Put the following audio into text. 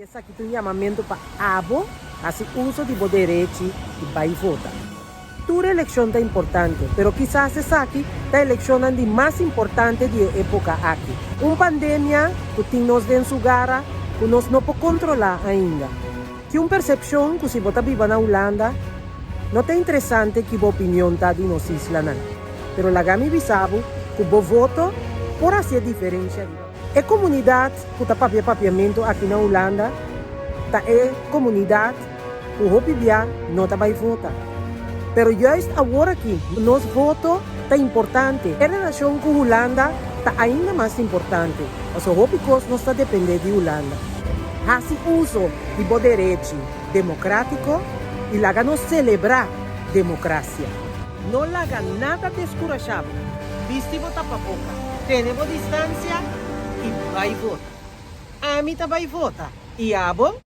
Esaki ta un yamamentu pa abo hasi uso di bo derechi i bai vota. Tur elekshon ta importante, pero kisas esaki ta elekshonnan di mas importante di e époka aki. Un pandemia ku tin nos den su gara ku nos no por kontrolá ainda. Tin un persepshon ku si bo ta biba na Hulanda, no ta interesante ki bo opinion ta di nos islanan. Pero laga mi bisa bo ku bo voto por hasi e diferensha. E komunidat ku ta papia papiamentu aki na Hulanda ta e komunidat ku hopi bia no ta bai vota. Pero juist awor aki nos voto ta importante. E relashon ku Hulanda ta ainda mas importante, pasobra hopi kos nos ta dependé di Hulanda. Hasi uso di bo derechi demokrátiko i laga nos selebrá demokrasia. No laga nada deskurashá bo. Bisti bo tapaboka, tene bo distansia i bai vota. Ami ta bai vota, i abo?